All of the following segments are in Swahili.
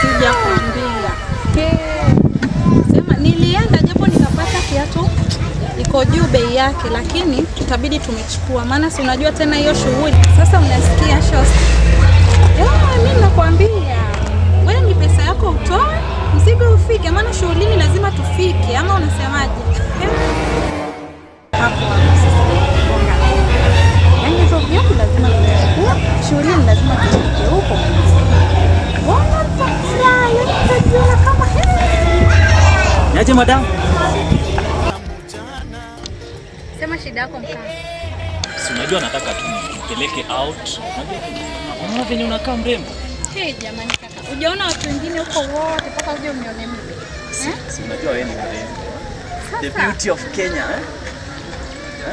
Sijakwambia. Sema nilienda japo nikapata kiatu iko juu bei yake, lakini tutabidi tumechukua maana si unajua tena hiyo shughuli. Sasa unasikia shost. Mimi nakwambia wewe ni pesa yako utoe, mzigo ufike, maana shughulini lazima tufike, ama unasemaje? Hapo sasa. Yaani hizo viatu lazima tuchukue, shughulini lazima tufike huko. Mbona mtafurahi? Mtajiona kama Niaje madam? Sema shida yako mkaka. Si unajua nataka tu nipeleke out. Unajua venye unakaa mrembo. Hey jamani kaka, ujaona watu wengine huko wote mpaka uje unione mimi. Si unajua wewe ni mrembo. The beauty of Kenya eh?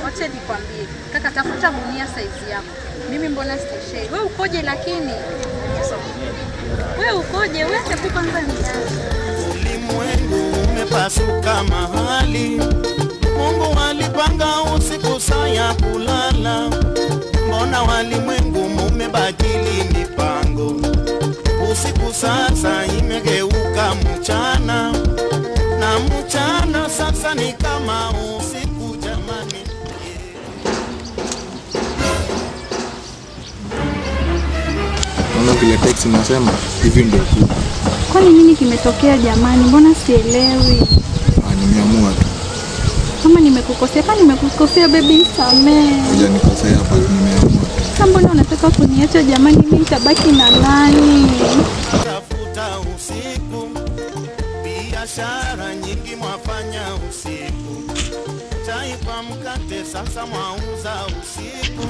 Wacha nikwambie. Kaka, tafuta gunia size yako. Mimi mbona sitashei? Wewe ukoje lakini? Wewe ukoje? Wewe hebu kwanza niache. Ulimwengu umepasuka mahali. Mungu alipanga usiku saa ya kulala. Mbona walimwengu mumebadili mipango? Usiku sasa imegeuka mchana, na mchana sasa ni kama usiku jamani. Naona vile text inasema hivi ndio kuku. Kwani nini kimetokea jamani? Mbona sielewi? Nimeamua tu. Kama nimekukosea, kama nimekukosea baby nisamee. Hujanikosea hapa, nimeamua. Sasa mbona unataka kuniacha jamani? Mimi nitabaki na nani? Tafuta usiku, biashara nyingi mwafanya usiku. Chai kwa mkate sasa mwauza usiku.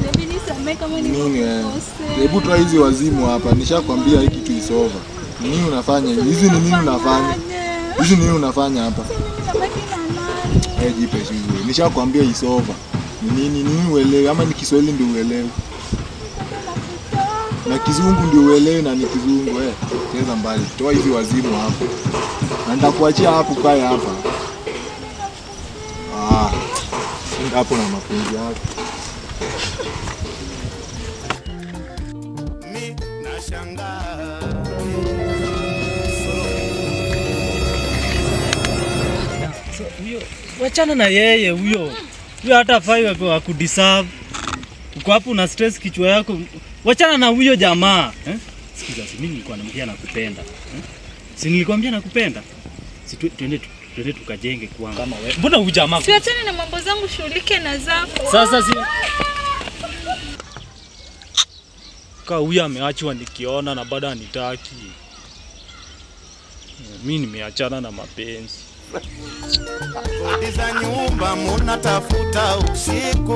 Baby nisamee kama nimekukosea. Hebu toa hizi wazimu hapa, nishakwambia hiki kitu is over. Nini unafanya? Hizi ni nini unafanya? Hizi nini unafanya hapa? Nitabaki na nani? Jipe shughuli. Nishakwambia is over. Nini nini uelewe, ama ni Kiswahili ndio uelewe? Na Kizungu ndio uelewe, na ni Kizungu eh. Cheza mbali. Toa hizi wazimu hapo. Na nitakuachia hapo, kae hapa. Hapo na mapenzi yako. Mimi nashangaa. Huyo wachana na yeye huyo. Huyo hata fai wa kudeserve. Uko hapo una stress kichwa yako. Wachana na huyo jamaa, eh? Sikiza, si mimi nilikuwa namwambia nakupenda. Eh? Si nilikwambia nakupenda? Si twende tukajenge kwangu. Kama wewe. Mbona huyu jamaa? Si achane na mambo zangu, shughulike na zako. Sasa si ka huyo ameachwa nikiona na bado anitaki. Mimi nimeachana na mapenzi. Kodi za nyumba munatafuta usiku.